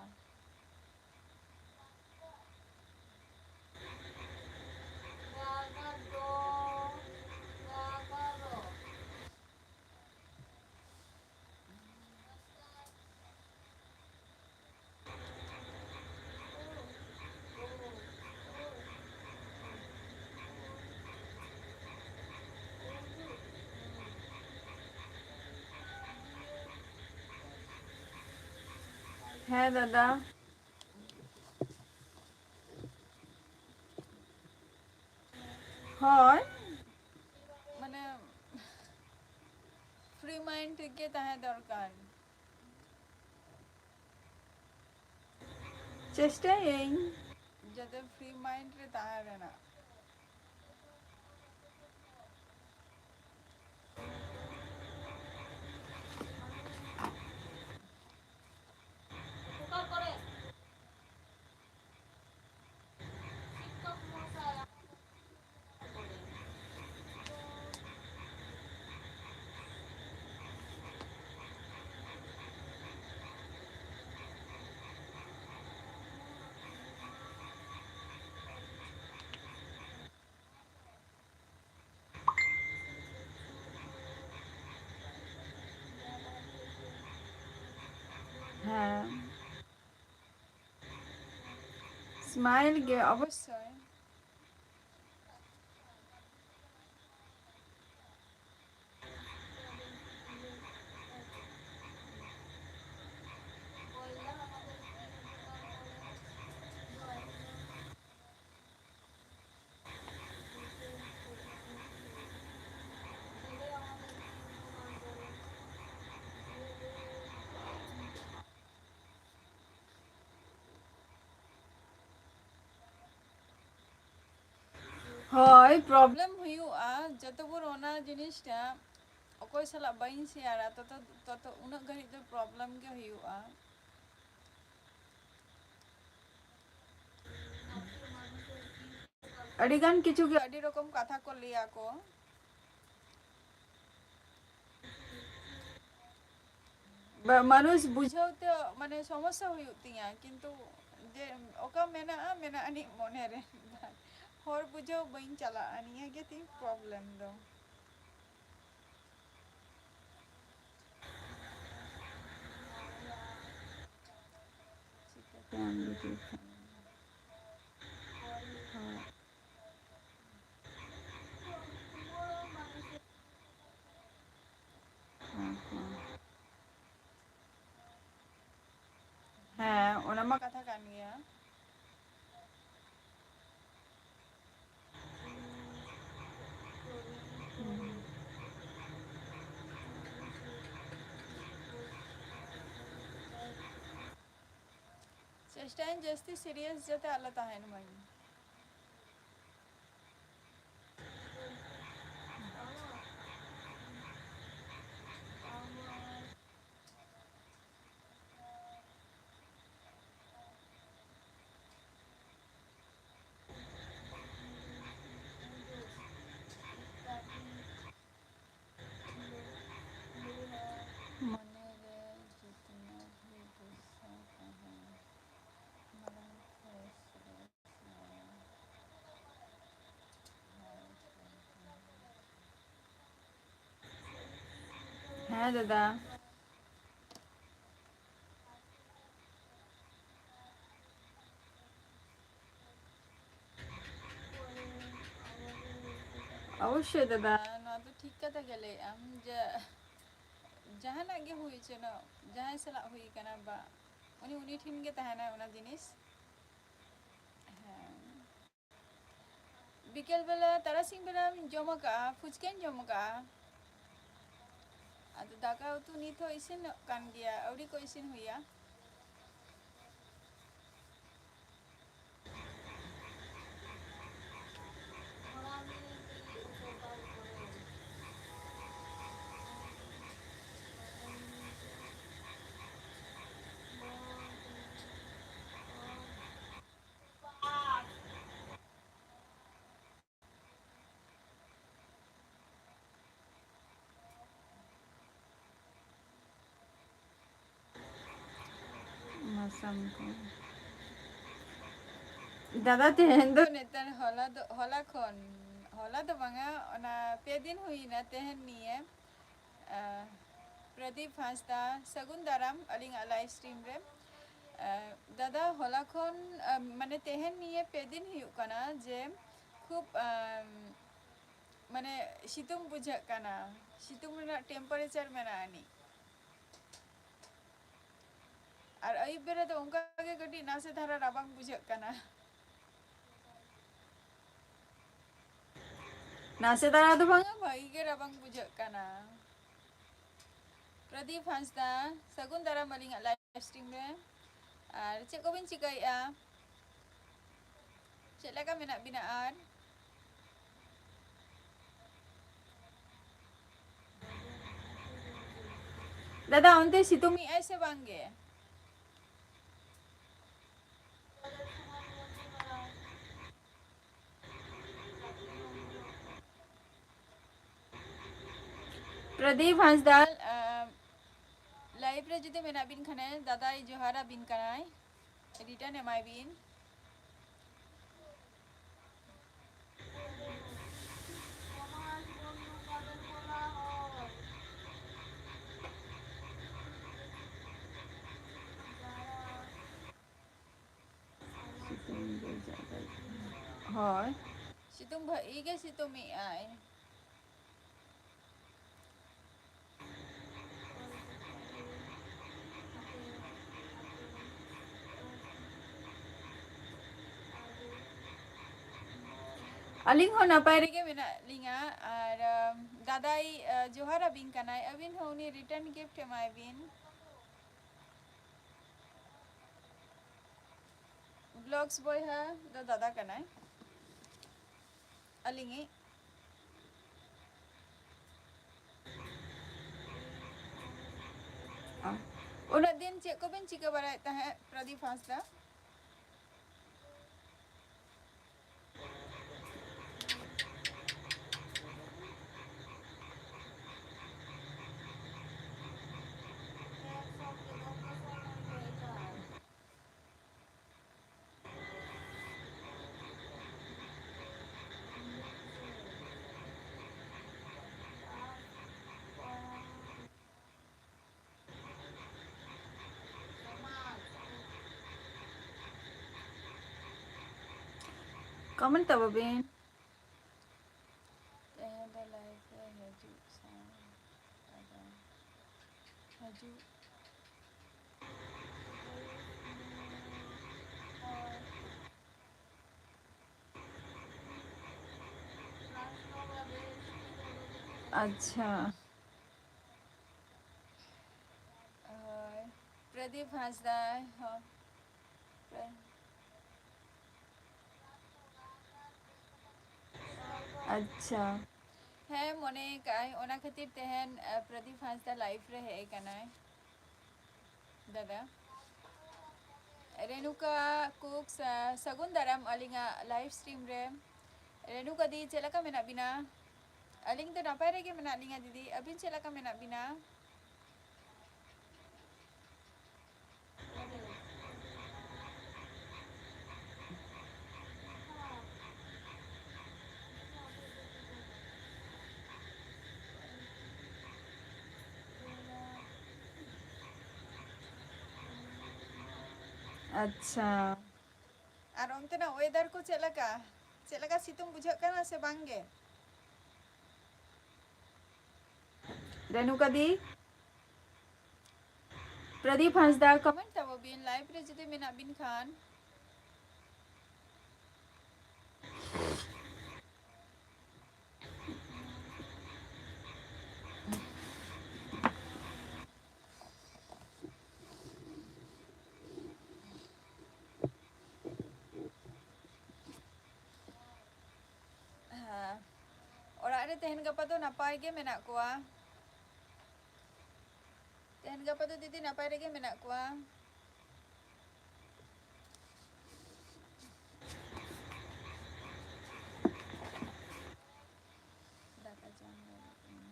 ᱦᱮᱸ ᱫᱟᱫᱟ᱾ ᱦᱳᱭ, ᱢᱟᱱᱮ, ᱯᱷᱨᱤ ᱢᱟᱭᱤᱱᱰ ᱨᱮᱜᱮ ᱛᱟᱦᱮᱸ ᱫᱚᱨᱠᱟᱨ᱾ ᱪᱮᱥᱴᱟᱭᱟᱹᱧ ᱡᱟᱛᱮ ᱯᱷᱨᱤ ᱢᱟᱭᱤᱱᱰ ᱨᱮ ᱛᱟᱦᱮᱸ ᱨᱮᱱᱟᱜ᱾ ᱦᱮᱸ, ᱥᱢᱟᱭᱤᱞ ᱜᱮ ᱚᱵᱚᱥᱥᱳᱭ᱾ ᱦᱳᱭ, ᱯᱨᱚᱵᱞᱮᱢ ᱦᱩᱭᱩᱜᱼᱟ᱾ ᱡᱚᱛᱚ ᱵᱷᱳᱨ ᱚᱱᱟ ᱡᱤᱱᱤᱥᱴᱟ ᱚᱠᱚᱭ ᱥᱟᱞᱟᱜ ᱵᱟᱹᱧ ᱥᱮᱭᱟᱨᱟ, ᱛᱚᱛᱚ, ᱛᱚᱛᱚ ᱩᱱᱟᱹᱜ ᱜᱷᱟᱹᱲᱤᱡ ᱫᱚ ᱯᱨᱚᱵᱞᱮᱢ ᱜᱮ ᱦᱩᱭᱩᱜᱼᱟ᱾ ᱟᱹᱰᱤ ᱜᱟᱱ ᱠᱤᱪᱷᱩ ᱜᱮ ᱟᱹᱰᱤ ᱨᱚᱠᱚᱢ ᱠᱟᱛᱷᱟ ᱠᱚ ᱞᱟᱹᱭᱟ ᱠᱚ᱾ ᱵᱟ-, ᱢᱟᱱᱩᱥ ᱵᱩᱡᱷᱟᱹᱣ ᱛᱮ ᱢᱟᱱᱮ ᱥᱚᱢᱚᱥᱥᱟ ᱦᱩᱭᱩᱜ ᱛᱤᱧᱟᱹ, ᱠᱤᱱᱛᱩ ᱡᱮ ᱚᱠᱟ ᱢᱮᱱᱟᱜᱼᱟ, ᱢᱮᱱᱟᱜ ᱟᱹᱱᱤᱡ ᱢᱚᱱᱮ ᱨᱮ᱾ ᱦᱚᱲ ᱵᱩᱡᱷᱟᱹᱣ ᱵᱟᱹᱧ ᱪᱟᱞᱟᱜᱼᱟ, ᱱᱤᱭᱟᱹ ᱜᱮ ᱛᱤᱧ problem ᱫᱚ᱾ ᱪᱤᱠᱟᱹᱛᱮ ᱟᱢ ᱡᱩᱫᱤ ᱦᱳᱭ᱾ ᱦᱮᱸ, ᱦᱮᱸ᱾ ᱦᱮᱸ, ᱚᱱᱟ ᱢᱟ ᱠᱟᱛᱷᱟ ᱠᱟᱱ ᱜᱮᱭᱟ᱾ ᱪᱮᱥᱴᱟᱭᱟᱹᱧ ᱡᱟᱹᱥᱛᱤ serious ᱡᱟᱛᱮ ᱟᱞᱚ ᱛᱟᱦᱮᱱ ᱢᱟᱹᱧ᱾ ᱢᱚᱱᱮ ᱨᱮ ᱡᱤᱛᱱᱟ ᱵᱷᱤ ᱜᱩᱥᱥᱟ ᱛᱟᱦᱮᱱ, ᱢᱟᱨᱟᱝ ᱯᱷᱮᱥ ᱨᱮ ᱦᱮᱸ ᱫᱟᱫᱟ᱾ ᱚᱵᱚᱥᱥᱳᱭ ᱫᱟᱫᱟ, ᱱᱚᱣᱟ ᱫᱚ ᱴᱷᱤᱠ ᱠᱟᱛᱷᱟ ᱜᱮ ᱞᱟᱹᱭᱮᱫ ᱟᱢ ᱡᱮ ᱡᱟᱦᱟᱱᱟᱜ ᱜᱮ ᱦᱩᱭ ᱦᱚᱪᱚᱱᱚᱜ, ᱡᱟᱦᱟᱸᱭ ᱥᱟᱞᱟᱜ ᱦᱩᱭ ᱠᱟᱱᱟ ᱵᱟ ᱩᱱᱤ, ᱩᱱᱤ ᱴᱷᱮᱱ ᱜᱮ ᱛᱟᱦᱮᱱᱟ ᱚᱱᱟ ᱡᱤᱱᱤᱥ᱾ ᱦᱮᱸ᱾ ᱵᱤᱠᱮᱞ ᱵᱮᱞᱟ, ᱛᱟᱨᱟᱥᱤᱧ ᱵᱮᱲᱟᱧ ᱡᱚᱢ ᱟᱠᱟᱜᱼᱟ, ᱯᱷᱩᱪᱠᱟᱧ ᱡᱚᱢ ᱟᱠᱟᱜᱼᱟ᱾ ᱟᱫᱚ ᱫᱟᱠᱟ ᱩᱛᱩ ᱱᱤᱛ ᱦᱚᱸ ᱤᱥᱤᱱᱚᱜ ᱠᱟᱱ ᱜᱮᱭᱟ, ᱟᱹᱣᱨᱤ ᱠᱚ ᱤᱥᱤᱱ ᱦᱩᱭᱟ᱾ ᱥᱟᱢ ᱠᱚ᱾ ᱫᱟᱫᱟ, ᱛᱮᱦᱮᱧ ᱫᱚ ᱱᱮᱛᱟᱨ ᱦᱚᱞᱟ ᱫᱚ, ᱦᱚᱞᱟ ᱠᱷᱚᱱ, ᱦᱚᱞᱟ ᱫᱚ ᱵᱟᱝᱟ, ᱚᱱᱟ ᱯᱮ ᱫᱤᱱ ᱦᱩᱭᱱᱟ ᱛᱮᱦᱮᱧ ᱱᱤᱭᱮ᱾ ᱟᱸ, ᱯᱨᱚᱫᱤᱯ ᱦᱟᱸᱥᱫᱟ, ᱥᱟᱹᱜᱩᱱ ᱫᱟᱨᱟᱢ ᱟᱹᱞᱤᱧᱟᱜ live stream ᱨᱮ᱾ ᱟᱸ, ᱫᱟᱫᱟ, ᱦᱚᱞᱟ ᱠᱷᱚᱱ, ᱟᱸ, ᱢᱟᱱᱮ ᱛᱮᱦᱮᱧ ᱱᱤᱭᱮ ᱯᱮ ᱫᱤᱱ ᱦᱩᱭᱩᱜ ᱠᱟᱱᱟ ᱡᱮ ᱠᱷᱩᱵ, ᱟᱸ, ᱢᱟᱱᱮ ᱥᱤᱛᱩᱝ ᱵᱩᱡᱷᱟᱹᱜ ᱠᱟᱱᱟ, ᱥᱤᱛᱩᱝ ᱨᱮᱱᱟᱜ temperature ᱢᱮᱱᱟᱜ ᱟᱹᱱᱤᱡ᱾ ᱟᱨ ᱟᱹᱭᱩᱵ ᱵᱮᱲᱟ ᱫᱚ ᱚᱱᱠᱟ ᱜᱮ ᱠᱟᱹᱴᱤᱡ ᱱᱟᱥᱮ ᱫᱷᱟᱨᱟ ᱨᱟᱵᱟᱝ ᱵᱩᱡᱷᱟᱹᱜ ᱠᱟᱱᱟ᱾ ᱱᱟᱥᱮ ᱫᱷᱟᱨᱟ ᱫᱚ ᱵᱟᱝᱟ, ᱵᱷᱟᱹᱜᱤ ᱜᱮ ᱨᱟᱵᱟᱝ ᱵᱩᱡᱷᱟᱹᱜ ᱠᱟᱱᱟ᱾ ᱯᱨᱚᱫᱤᱯ ᱦᱟᱸᱥᱫᱟ, ᱥᱟᱹᱜᱩᱱ ᱫᱟᱨᱟᱢ ᱟᱹᱞᱤᱧᱟᱜ live stream ᱨᱮ᱾ ᱟᱨ ᱪᱮᱫ ᱠᱚᱵᱤᱱ ᱪᱤᱠᱟᱹᱭᱮᱫᱼᱟ? ᱪᱮᱫ ᱞᱮᱠᱟ ᱢᱮᱱᱟᱜ ᱵᱤᱱᱟ ᱟᱨ? ᱫᱟᱫᱟ, ᱚᱱᱛᱮ ᱥᱤᱛᱩᱝ ᱮᱜᱼᱟᱭ ᱥᱮ ᱵᱟᱝ ᱜᱮ? ᱯᱨᱚᱫᱤᱯ ᱦᱟᱸᱥᱫᱟ, ᱟᱸ, live ᱨᱮ ᱡᱩᱫᱤ ᱢᱮᱱᱟᱜ ᱵᱤᱱ ᱠᱷᱟᱱᱮ, ᱫᱟᱫᱟᱭ ᱡᱚᱦᱟᱨ ᱟᱹᱵᱤᱱ ᱠᱟᱱᱟᱭ, return ᱮᱢᱟᱭ ᱵᱤᱱ᱾ ᱥᱤᱛᱩᱝ ᱫᱚ ᱡᱟᱭᱜᱟ ᱦᱳᱭ, ᱥᱤᱛᱩᱝ ᱵᱷᱟᱹᱜᱤ ᱜᱮ ᱥᱤᱛᱩᱝ ᱮᱜᱼᱟᱭ᱾ ᱟᱹᱞᱤᱧ ᱦᱚᱸ ᱱᱟᱯᱟᱭ ᱨᱮᱜᱮ ᱢᱮᱱᱟᱜ ᱞᱤᱧᱟ᱾ ᱟᱨ, ᱟᱢ, ᱫᱟᱫᱟᱭ, ᱟ, ᱡᱚᱦᱟᱨ ᱟᱹᱵᱤᱱ ᱠᱟᱱᱟᱭ, ᱟᱹᱵᱤᱱ ᱦᱚᱸ ᱩᱱᱤ return gift ᱮᱢᱟᱭ ᱵᱤᱱ᱾ Vlogs ᱵᱚᱭᱦᱟ ᱫᱚ ᱫᱟᱫᱟ ᱠᱟᱱᱟᱭ, ᱟᱹᱞᱤᱧᱤᱡ᱾ ᱩᱱᱟᱹᱜ ᱫᱤᱱ ᱪᱮᱫ ᱠᱚᱵᱤᱱ ᱪᱤᱠᱟᱹ ᱵᱟᱲᱟᱭᱮᱫ ᱛᱟᱦᱮᱸᱫ, ᱯᱨᱚᱫᱤᱯ ᱦᱟᱸᱥᱫᱟ? ᱠᱚᱢᱮᱱᱴ ᱛᱟᱵᱚ ᱵᱤᱱ᱾ ᱛᱮᱦᱮᱧ ᱫᱚ ᱞᱟᱭᱤᱵᱷ ᱨᱮ ᱦᱤᱡᱩᱜ ᱥᱟᱶ ᱟᱫᱚ ᱦᱤᱡᱩᱜ᱾ ᱟᱪᱪᱷᱟ᱾ ᱦᱳᱭ, ᱯᱨᱚᱫᱤᱯ ᱦᱟᱸᱥᱫᱟ, ᱦᱚᱸ᱾ ᱟᱪᱪᱷᱟ᱾ ᱦᱮᱸ, ᱢᱚᱱᱮ ᱠᱟᱜᱼᱟᱭ, ᱚᱱᱟ ᱠᱷᱟᱹᱛᱤᱨ ᱛᱮᱦᱮᱧ, ᱟ, ᱯᱨᱚᱫᱤᱯ ᱦᱟᱸᱥᱫᱟ ᱞᱟᱭᱤᱵᱷ ᱨᱮ ᱦᱮᱡ ᱟᱠᱟᱱᱟᱭ᱾ ᱫᱟᱫᱟ᱾ ᱨᱮᱱᱩᱠᱟ ᱠᱩᱠ, ᱥᱟ-, ᱥᱟᱹᱜᱩᱱ ᱫᱟᱨᱟᱢ ᱟᱹᱞᱤᱧᱟᱜ ᱞᱟᱭᱤᱵᱷ ᱥᱴᱨᱤᱢ ᱨᱮ᱾ ᱨᱮᱱᱩᱠᱟ ᱫᱤ, ᱪᱮᱫ ᱞᱮᱠᱟ ᱢᱮᱱᱟᱜ ᱵᱤᱱᱟ? ᱟᱹᱞᱤᱧ ᱫᱚ ᱱᱟᱯᱟᱭ ᱨᱮᱜᱮ ᱢᱮᱱᱟᱜ ᱞᱤᱧᱟ ᱫᱤᱫᱤ, ᱟᱹᱵᱤᱱ ᱪᱮᱫ ᱞᱮᱠᱟ ᱢᱮᱱᱟᱜ ᱵᱤᱱᱟ? ᱟᱪᱪᱷᱟ᱾ ᱟᱨ ᱚᱱᱛᱮᱱᱟᱜ ᱚᱭᱮᱫᱟᱨ ᱠᱚ ᱪᱮᱫ ᱞᱮᱠᱟ? ᱪᱮᱫ ᱞᱮᱠᱟ ᱥᱤᱛᱩᱝ ᱵᱩᱡᱷᱟᱹᱜ ᱠᱟᱱᱟ ᱥᱮ ᱵᱟᱝ ᱜᱮ? ᱨᱮᱱᱩᱠᱟ ᱫᱤ, ᱯᱨᱚᱫᱤᱯ ᱦᱟᱸᱥᱫᱟ, ᱠᱚᱢᱮᱱᱴ ᱛᱟᱵᱚ ᱵᱤᱱ, ᱞᱟᱭᱤᱵᱷ ᱨᱮ ᱡᱩᱫᱤ ᱢᱮᱱᱟᱜ ᱵᱤᱱ ᱠᱷᱟᱱ᱾ ᱦᱮᱸ, ᱚᱲᱟᱜ ᱨᱮ ᱛᱮᱦᱮᱧ ᱜᱟᱯᱟ ᱫᱚ ᱱᱟᱯᱟᱭ ᱜᱮ ᱢᱮᱱᱟᱜ ᱠᱚᱣᱟ᱾ ᱛᱮᱦᱮᱧ ᱜᱟᱯᱟ ᱫᱚ ᱫᱤᱫᱤ ᱱᱟᱯᱟᱭ ᱨᱮᱜᱮ ᱢᱮᱱᱟᱜ ᱠᱚᱣᱟ᱾ ᱫᱟᱠᱟ ᱡᱚᱢ ᱞᱟᱹᱜᱤᱫ ᱤᱧ᱾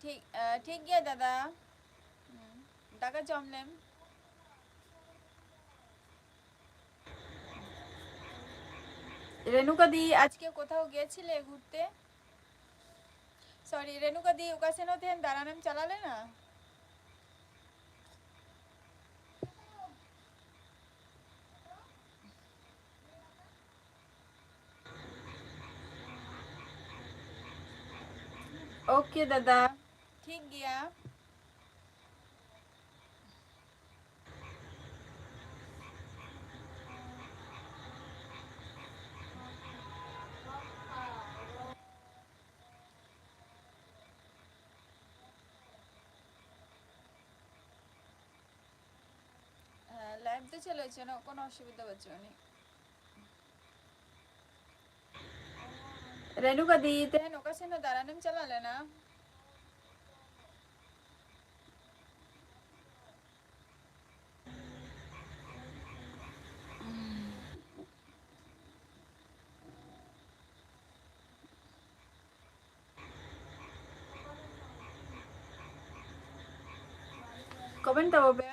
ᱴᱷᱤᱠ, ᱟ, ᱴᱷᱤᱠ ᱜᱮᱭᱟ ᱫᱟᱫᱟ᱾ ᱦᱩᱸ, ᱫᱟᱠᱟ ᱡᱚᱢ ᱞᱮᱢ᱾ রেণুকা দি, আজকে কোথাও গেছিলে ঘুরতে? সরি, রেণুকা দি, ᱚᱠᱟ ᱥᱮᱱ ᱦᱚᱸ ᱛᱮᱦᱮᱧ ᱫᱟᱬᱟᱱᱮᱢ ᱪᱟᱞᱟᱣ ᱞᱮᱱᱟ? ᱳᱠᱮ ᱫᱟᱫᱟ, ᱴᱷᱤᱠ ᱜᱮᱭᱟ᱾ ᱦᱮᱸ, ᱞᱟᱭᱤᱵᱷ ᱫᱚ ᱪᱟᱹᱞᱩ ᱦᱚᱪᱚ, ᱠᱳᱱᱳ ᱚᱥᱩᱵᱤᱫᱷᱟ ᱵᱟᱹᱪᱩᱜ ᱟᱹᱱᱤᱡ᱾ ᱨᱮᱱᱩᱠᱟ ᱫᱤ, ᱛᱮᱦᱮᱧ ᱚᱠᱟ ᱥᱮᱱ ᱫᱚ ᱫᱟᱬᱟᱱᱮᱢ ᱪᱟᱞᱟᱣ ᱞᱮᱱᱟ? ᱠᱚᱢᱮᱱᱴ ᱛᱟᱵᱚ ᱯᱮ᱾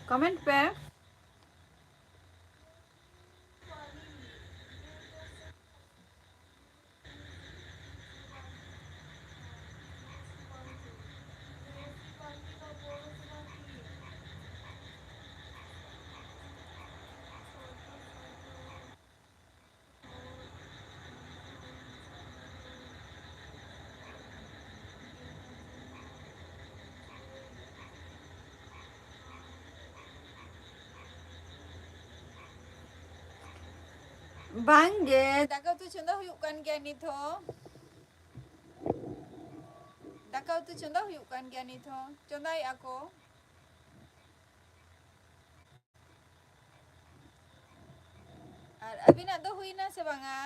ᱠᱚᱢᱮᱱᱴ ᱯᱮ᱾ ᱵᱟᱝ ᱜᱮ, ᱫᱟᱠᱟ ᱩᱛᱩ ᱪᱚᱸᱫᱟ ᱦᱩᱭᱩᱜ ᱠᱟᱱ ᱜᱮᱭᱟ ᱱᱤᱛ ᱦᱚᱸ᱾ ᱫᱟᱠᱟ ᱩᱛᱩ ᱪᱚᱸᱫᱟ ᱦᱩᱭᱩᱜ ᱠᱟᱱ ᱜᱮᱭᱟ ᱱᱤᱛ ᱦᱚᱸ, ᱪᱚᱸᱫᱟᱭᱮᱫᱼᱟ ᱠᱚ᱾ ᱟᱨ ᱟᱹᱵᱤᱱᱟᱜ ᱫᱚ ᱦᱩᱭᱱᱟ ᱥᱮ ᱵᱟᱝᱟ?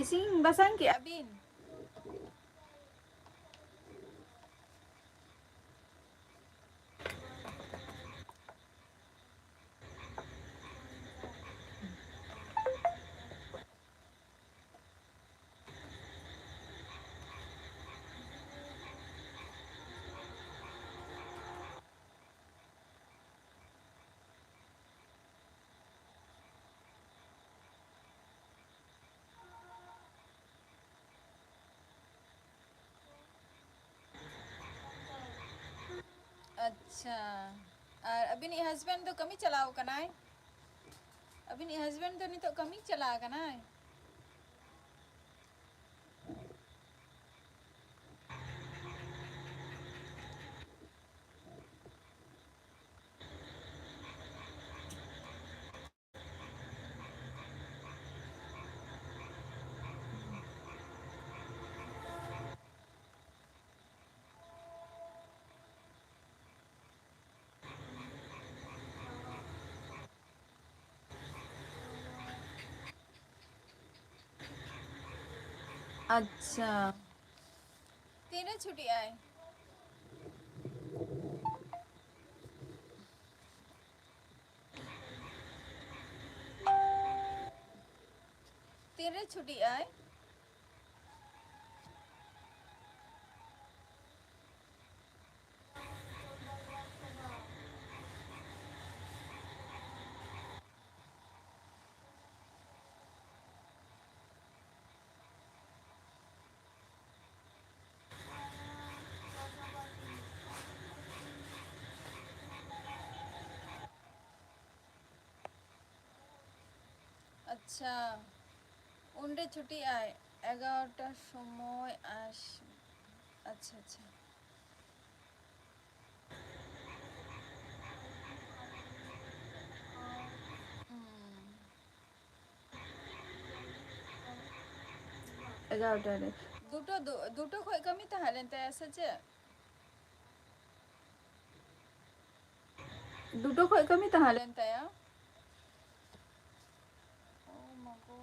ᱤᱥᱤᱱ ᱵᱟᱥᱟᱝ ᱠᱮᱜᱼᱟ ᱵᱤᱱ? ᱟᱪᱪᱷᱟ, ᱟᱨ ᱟᱹᱵᱤᱱᱤᱡ husband ᱫᱚ ᱠᱟᱹᱢᱤ ᱪᱟᱞᱟᱣ ᱠᱟᱱᱟᱭ? ᱟᱹᱵᱤᱱᱤᱡ husband ᱫᱚ ᱱᱤᱛᱚᱜ ᱠᱟᱹᱢᱤ ᱪᱟᱞᱟᱣ ᱠᱟᱱᱟᱭ? ᱟᱪᱪᱷᱟ, ᱛᱤᱱᱨᱮ ᱪᱷᱩᱴᱤᱜ ᱟᱭ? ᱛᱤᱱᱨᱮ ᱪᱷᱩᱴᱤᱜ ᱟᱭ? ᱟᱪᱪᱷᱟ, ᱩᱱᱨᱮ ᱪᱷᱩᱴᱤᱜ ᱟᱭ ᱮᱜᱟᱨᱚᱴᱟ ᱥᱚᱢᱚᱭ᱾ ᱟᱨ ᱟᱪᱪᱷᱟ, ᱟᱪᱪᱷᱟ᱾ ᱦᱩᱸ᱾ ᱮᱜᱟᱨᱚᱴᱟ ᱨᱮ᱾ ᱫᱩᱴᱳ, ᱫᱩ-, ᱫᱩᱴᱳ ᱠᱷᱚᱡ ᱠᱟᱹᱢᱤ ᱛᱟᱦᱮᱸ ᱞᱮᱱ ᱛᱟᱭᱟ ᱥᱮ ᱪᱮᱫ? ᱫᱩᱴᱳ ᱠᱷᱚᱡ ᱠᱟᱹᱢᱤ ᱛᱟᱦᱮᱸ ᱞᱮᱱ ᱛᱟᱭᱟ᱾ ᱳ ᱢᱟᱜᱳ᱾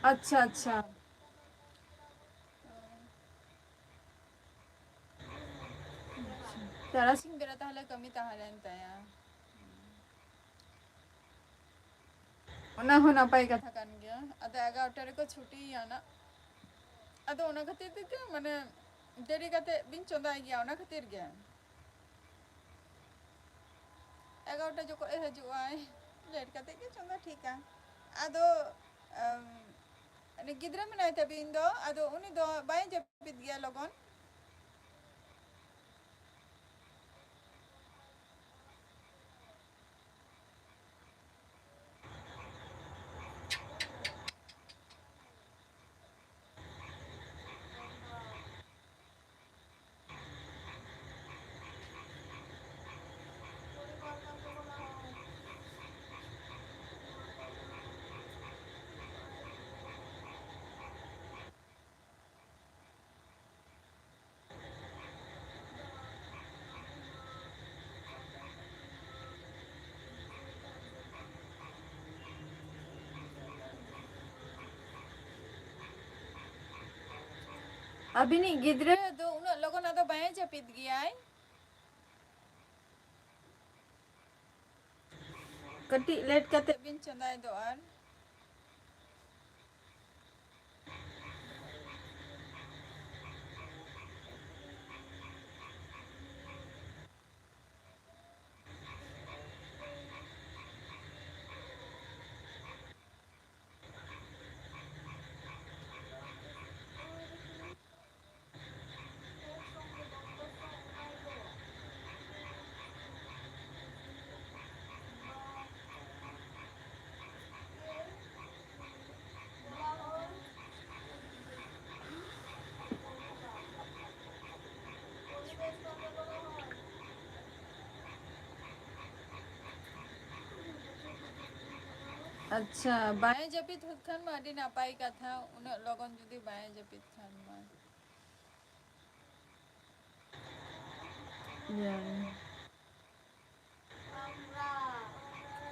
ᱟᱪᱪᱷᱟ, ᱟᱪᱪᱷᱟ᱾ ᱛᱟᱨᱟᱥᱤᱧ ᱵᱮᱲᱟ ᱛᱟᱦᱞᱮ ᱠᱟᱹᱢᱤ ᱛᱟᱦᱮᱸ ᱞᱮᱱ ᱛᱟᱭᱟ᱾ ᱚᱱᱟ ᱦᱚᱸ ᱱᱟᱯᱟᱭ ᱠᱟᱛᱷᱟ ᱠᱟᱱ ᱜᱮᱭᱟ᱾ ᱟᱫᱚ ᱮᱜᱟᱨᱚᱴᱟ ᱨᱮᱠᱚ ᱪᱷᱩᱴᱤᱭᱟ ᱱᱟᱜ᱾ ᱟᱫᱚ ᱚᱱᱟ ᱠᱷᱟᱹᱛᱤᱨ ᱛᱮᱜᱮ, ᱢᱟᱱᱮ, ᱰᱮᱨᱤ ᱠᱟᱛᱮ ᱵᱤᱱ ᱪᱚᱸᱫᱟᱭ ᱜᱮᱭᱟ, ᱚᱱᱟ ᱠᱷᱟᱹᱛᱤᱨ ᱜᱮ᱾ ᱮᱜᱟᱨᱚᱴᱟ ᱡᱚᱠᱷᱚᱡ ᱮ ᱦᱤᱡᱩᱜ ᱟᱭ, ᱞᱮᱴ ᱠᱟᱛᱮ ᱜᱮ ᱪᱚᱸᱫᱟ ᱴᱷᱤᱠᱟ᱾ ᱟᱫᱚ, ᱟᱢ, ᱩᱱᱤ ᱜᱤᱫᱽᱨᱟᱹ ᱢᱮᱱᱟᱭ ᱛᱟᱵᱤᱱ ᱫᱚ, ᱟᱫᱚ ᱩᱱᱤ ᱫᱚ ᱵᱟᱭ ᱡᱟᱹᱯᱤᱫ ᱜᱮᱭᱟ ᱞᱚᱜᱚᱱ᱾ ᱟᱹᱵᱤᱱᱤᱡ ᱜᱤᱫᱽᱨᱟᱹ ᱫᱚ ᱩᱱᱟᱹᱜ ᱞᱚᱜᱚᱱ ᱟᱫᱚ ᱵᱟᱭ ᱡᱟᱹᱯᱤᱫ ᱜᱮᱭᱟᱭ᱾ ᱠᱟᱹᱴᱤᱡ ᱞᱮᱴ ᱠᱟᱛᱮ ᱵᱤᱱ ᱪᱚᱸᱫᱟᱭ ᱫᱚ ᱟᱨ᱾ ᱟᱪᱪᱷᱟ, ᱵᱟᱭ ᱡᱟᱹᱯᱤᱫ ᱦᱚᱫ ᱠᱷᱟᱱ ᱢᱟ ᱟᱹᱰᱤ ᱱᱟᱯᱟᱭ ᱠᱟᱛᱷᱟ, ᱩᱱᱟᱹᱜ ᱞᱚᱜᱚᱱ ᱡᱩᱫᱤ ᱵᱟᱭ ᱡᱟᱹᱯᱤᱫ ᱠᱷᱟᱱ ᱢᱟ᱾ ᱤᱭᱟᱹ᱾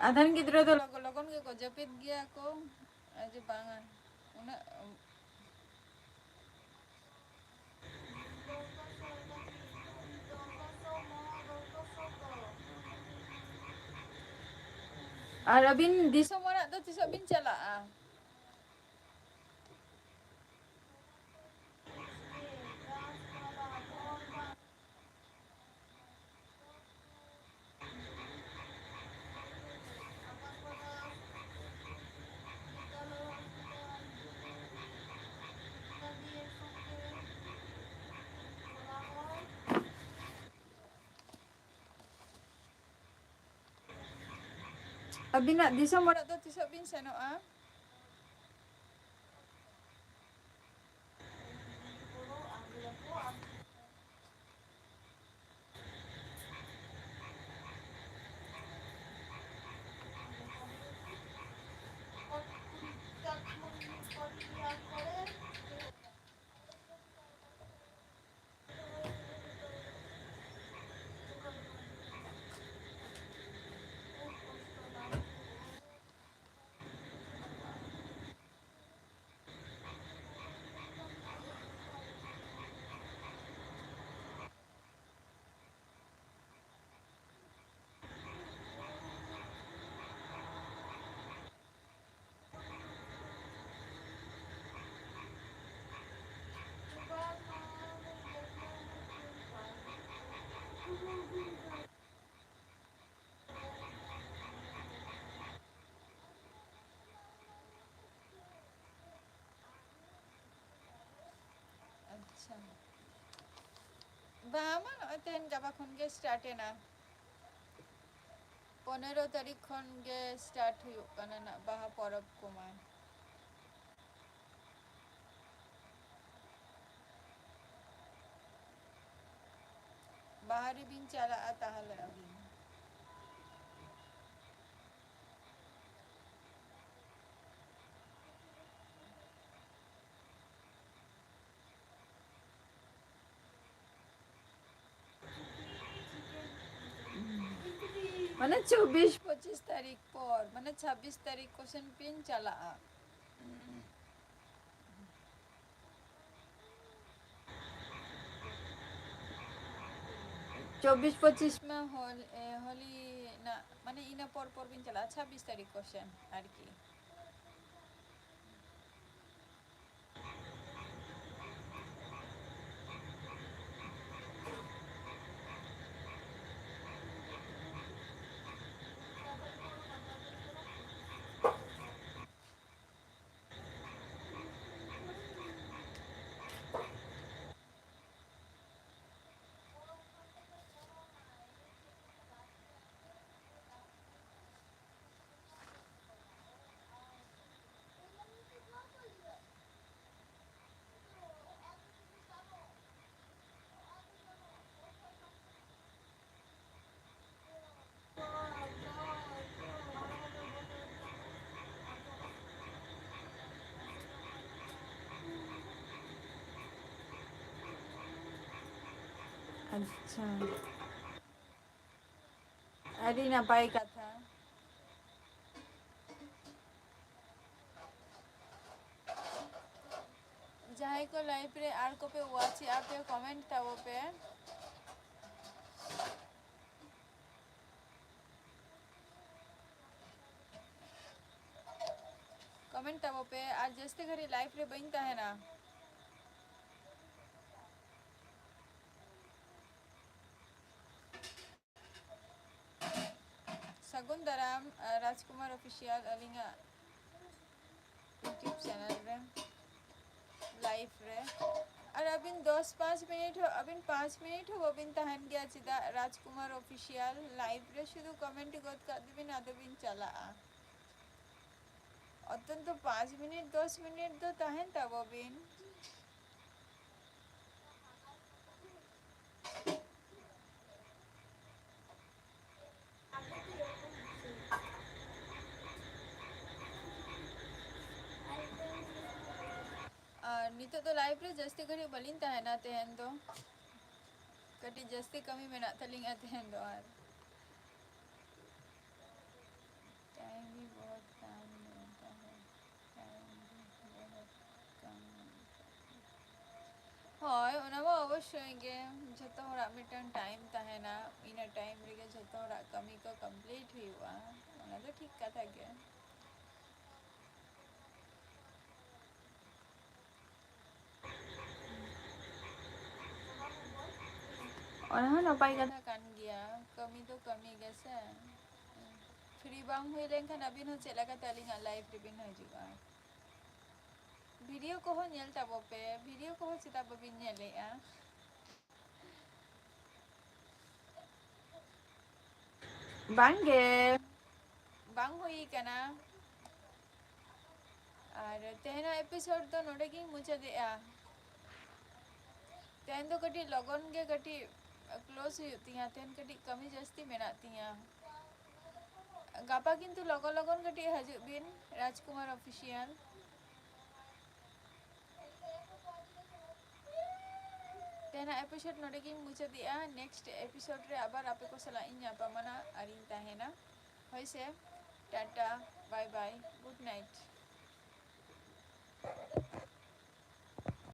ᱟᱫᱷᱟᱱ ᱜᱤᱫᱽᱨᱟᱹ ᱫᱚ ᱞᱚᱜᱚ-, ᱞᱚᱜᱚᱱ ᱜᱮᱠᱚ ᱡᱟᱹᱯᱤᱫ ᱜᱮᱭᱟ ᱠᱚ, ᱟᱨ ᱡᱮ ᱵᱟᱝᱟ, ᱩᱱᱟᱹᱜ ᱟᱨ ᱟᱹᱵᱤᱱ ᱫᱤᱥᱚᱢ ᱚᱲᱟᱜ ᱫᱚ ᱛᱤᱥᱚᱜ ᱵᱤᱱ ᱪᱟᱞᱟᱜᱼᱟ? ᱟᱹᱵᱤᱱᱟᱜ ᱫᱤᱥᱚᱢ ᱚᱲᱟᱜ ᱫᱚ ᱛᱤᱥᱚᱜ ᱵᱤᱱ ᱥᱮᱱᱚᱜᱼᱟ? ᱟᱪᱪᱷᱟ᱾ ᱵᱟᱝ, ᱵᱟᱝ, ᱱᱚᱜᱼᱚᱭ ᱛᱮᱦᱮᱧ ᱜᱟᱯᱟ ᱠᱷᱚᱱ ᱜᱮ start ᱮᱱᱟ᱾ ᱯᱚᱱᱮᱨᱚ ᱛᱟᱹᱨᱤᱠᱷ ᱠᱷᱚᱱ ᱜᱮ start ᱦᱩᱭᱩᱜ ᱠᱟᱱᱟ ᱱᱟᱜ ᱵᱟᱦᱟ ᱯᱚᱨᱚᱵᱽ ᱠᱚᱢᱟ᱾ ᱵᱟᱦᱟ ᱨᱮᱵᱤᱱ ᱪᱟᱞᱟᱜᱼᱟ ᱛᱟᱦᱚᱞᱮ ᱟᱹᱵᱤᱱ? ᱢᱟᱱᱮ ᱪᱚᱵᱵᱤᱥ ᱯᱚᱸᱪᱤᱥ ᱛᱟᱹᱨᱤᱠᱷ ᱯᱚᱨ, ᱢᱟᱱᱮ ᱪᱷᱟᱵᱵᱤᱥ ᱛᱟᱹᱨᱤᱠᱷ ᱠᱚᱥᱮᱱ ᱯᱮ ᱪᱟᱞᱟᱜᱼᱟ᱾ ᱪᱚᱵᱵᱤᱥ ᱯᱚᱸᱪᱤᱥ ᱢᱟ ᱦᱳᱞ-, ᱮ, ᱦᱳᱞᱤ ᱨᱮᱱᱟᱜ, ᱢᱟᱱᱮ ᱤᱱᱟᱹ ᱯᱚᱨ ᱯᱚᱨ ᱵᱤᱱ ᱪᱟᱞᱟᱜᱼᱟ, ᱪᱷᱟᱵᱵᱤᱥ ᱛᱟᱹᱨᱤᱠᱷ ᱠᱚᱥᱮᱱ ᱟᱨᱠᱤ᱾ ᱟᱪᱪᱷᱟ, ᱟᱹᱰᱤ ᱱᱟᱯᱟᱭ ᱠᱟᱛᱷᱟ᱾ ᱡᱟᱦᱟᱸᱭ ᱠᱚ live ᱨᱮ ᱟᱨ ᱠᱚᱯᱮ watch ᱮᱜᱼᱟ ᱯᱮ, comment ᱛᱟᱵᱚ ᱯᱮ᱾ Comment ᱛᱟᱵᱚ ᱯᱮ, ᱟᱨ ᱡᱟᱹᱥᱛᱤ ᱜᱷᱟᱹᱲᱤᱡ live ᱨᱮ ᱵᱟᱹᱧ ᱛᱟᱦᱮᱱᱟ᱾ ᱥᱟᱹᱜᱩᱱ ᱫᱟᱨᱟᱢ, ᱟᱨ ᱨᱟᱡᱽᱠᱩᱢᱟᱨ Official ᱟᱹᱞᱤᱧᱟᱜ YouTube channel ᱨᱮ, live ᱨᱮ᱾ ᱟᱨ ᱟᱹᱵᱤᱱ ᱫᱚᱥ ᱯᱟᱸᱪ ᱢᱤᱱᱤᱴ ᱦᱚᱸ, ᱟᱹᱵᱤᱱ ᱯᱟᱸᱪ ᱢᱤᱱᱤᱴ ᱦᱚᱸ ᱵᱟᱹᱵᱤᱱ ᱛᱟᱦᱮᱱ ᱜᱮᱭᱟ ᱪᱮᱫᱟᱜ? ᱨᱟᱡᱽᱠᱩᱢᱟᱨ Official live ᱨᱮ ᱥᱩᱫᱷᱩ comment ᱜᱚᱫ ᱠᱟᱜ ᱫᱚᱵᱤᱱ, ᱟᱫᱚ ᱵᱤᱱ ᱪᱟᱞᱟᱜᱼᱟ᱾ ᱚᱱᱛᱚᱛᱚ ᱯᱟᱸᱪ ᱢᱤᱱᱤᱴ, ᱫᱚᱥ ᱢᱤᱱᱤᱴ ᱫᱚ ᱛᱟᱦᱮᱱ ᱛᱟᱵᱚ ᱵᱤᱱ᱾ ᱟᱨ ᱱᱤᱛᱚᱜ ᱫᱚ live ᱨᱮ ᱡᱟᱹᱥᱛᱤ ᱜᱷᱟᱹᱲᱤᱡ ᱵᱟᱹᱞᱤᱧ ᱛᱟᱦᱮᱱᱟ ᱛᱮᱦᱮᱧ ᱫᱚ, ᱠᱟᱹᱴᱤᱡ ᱡᱟᱹᱥᱛᱤ ᱠᱟᱹᱢᱤ ᱢᱮᱱᱟᱜ ᱛᱟᱹᱞᱤᱧᱟ ᱛᱮᱦᱮᱧ ᱫᱚ᱾ ᱟᱨ टाइम भी बहुत कम मिलता है, टाइम भी बहुत कम मिलता है। ᱦᱳᱭ, ᱚᱱᱟ ᱢᱟ ᱚᱵᱚᱥᱥᱳᱭ ᱜᱮ, ᱡᱷᱚᱛᱚ ᱦᱚᱲᱟᱜ ᱢᱤᱫᱴᱟᱝ ᱴᱟᱭᱤᱢ ᱛᱟᱦᱮᱱᱟ, ᱤᱱᱟᱹ ᱴᱟᱭᱤᱢ ᱨᱮᱜᱮ ᱡᱷᱚᱛᱚ ᱦᱚᱲᱟᱜ ᱠᱟᱹᱢᱤ ᱠᱚ ᱠᱚᱢᱯᱞᱤᱴ ᱦᱩᱭᱩᱜᱼᱟ, ᱚᱱᱟ ᱫᱚ ᱴᱷᱤᱠ ᱠᱟᱛᱷᱟ ᱜᱮ᱾ ᱚᱱᱟ ᱦᱚᱸ ᱱᱟᱯᱟᱭ ᱠᱟᱛᱷᱟ ᱠᱟᱱ ᱜᱮᱭᱟ, ᱠᱟᱹᱢᱤ ᱫᱚ ᱠᱟᱹᱢᱤ ᱜᱮ ᱥᱮ᱾ ᱯᱷᱨᱤ ᱵᱟᱝ ᱦᱩᱭ ᱞᱮᱱᱠᱷᱟᱱ ᱟᱹᱵᱤᱱ ᱦᱚᱸ ᱪᱮᱫ ᱞᱮᱠᱟᱛᱮ ᱟᱹᱞᱤᱧᱟᱜ ᱞᱟᱭᱤᱵᱷ ᱨᱮᱵᱤᱱ ᱦᱤᱡᱩᱜᱼᱟ? ᱵᱷᱤᱰᱤᱭᱳ ᱠᱚᱦᱚᱸ ᱧᱮᱞ ᱛᱟᱵᱚ ᱯᱮ, ᱵᱷᱤᱰᱤᱭᱳ ᱠᱚᱦᱚᱸ ᱪᱮᱫᱟᱜ ᱵᱟᱹᱵᱤᱱ ᱧᱮᱞᱮᱜᱼᱟ? ᱵᱟᱝᱜᱮ, ᱵᱟᱝ ᱦᱩᱭ ᱠᱟᱱᱟ᱾ ᱟᱨ ᱛᱮᱦᱮᱧᱟᱜ ᱮᱯᱤᱥᱳᱰ ᱫᱚ ᱱᱚᱰᱮ ᱜᱤᱧ ᱢᱩᱪᱟᱹᱫᱮᱜᱼᱟ᱾ ᱛᱮᱦᱮᱧ ᱫᱚ ᱠᱟᱹᱴᱤᱡ ᱞᱚᱜᱚᱱ ᱜᱮ ᱠᱟᱹᱴᱤᱡ ᱠᱞᱳᱡᱽ ᱦᱩᱭᱩᱜ ᱛᱤᱧᱟᱹ, ᱛᱮᱦᱮᱧ ᱠᱟᱹᱴᱤᱡ ᱠᱟᱹᱢᱤ ᱡᱟᱹᱥᱛᱤ ᱢᱮᱱᱟᱜ ᱛᱤᱧᱟᱹ᱾ ᱜᱟᱯᱟ ᱠᱤᱱᱛᱩ ᱞᱚᱜᱚᱱ ᱞᱚᱜᱚᱱ ᱠᱟᱹᱴᱤᱡ ᱦᱤᱡᱩᱜ ᱵᱤᱱ ᱨᱟᱡᱽᱠᱩᱢᱟᱨ ᱚᱯᱷᱤᱥᱤᱭᱟᱞ᱾ ᱛᱮᱦᱮᱧᱟᱜ ᱮᱯᱤᱥᱳᱰ ᱱᱚᱰᱮ ᱜᱤᱧ ᱢᱩᱪᱟᱹᱫᱮᱜᱼᱟ᱾ ᱱᱮᱠᱥᱴ ᱮᱯᱤᱥᱳᱰ ᱨᱮ ᱟᱵᱟᱨ ᱟᱯᱮ ᱠᱚ ᱥᱟᱞᱟᱜ ᱤᱧ ᱧᱟᱯᱟᱢᱟ ᱱᱟᱜ ᱟᱨᱤᱧ ᱛᱟᱦᱮᱱᱟ᱾ ᱦᱳᱭ ᱥᱮ, ᱴᱟᱴᱟ, ᱵᱟᱭ ᱵᱟᱭ, ᱜᱩᱰ ᱱᱟᱭᱤᱴ᱾